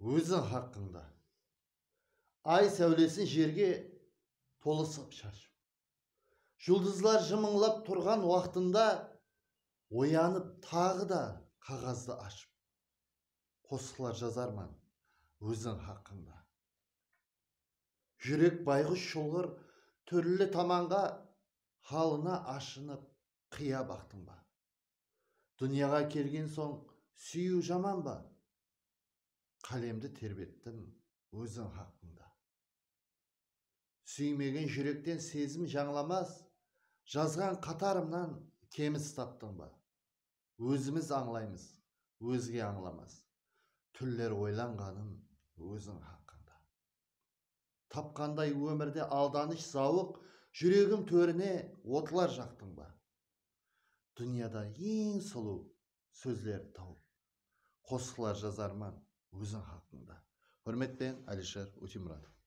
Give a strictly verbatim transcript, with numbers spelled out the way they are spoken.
óziń haqqıńda. Ay sáwlesin jerge tolısıp shashıp, juldızlar jımıńlap turǵan waqtında oyanıp taǵı da qaǵazdı ashıp, qosıqlar jazarman óziń haqqıńda. Júrek bayǵush shulǵır túrli tamanǵa halına ashınıp qıya baqtıń ba? Dúnyaǵa kelgen soń súyiw jaman ba? Qálemdi terbettim óziń haqqıńda. Súymegen júrekten sezim jańlamas, jazǵan qatarımnan kemis taptıń ba? Ózimiz ańlaymız, ózge ańlamas. Túnler oylanǵanım óziń haqqıńda. Tapqanday ómirde aldanısh, zawıq, júregim tórine otlar jaqtıń ba? Dúnyada eń sulıw sózlerdi tawıp, qosıqlar jazarman óziń haqqıńda. Húrmet penen, Alisher Ótemuratov.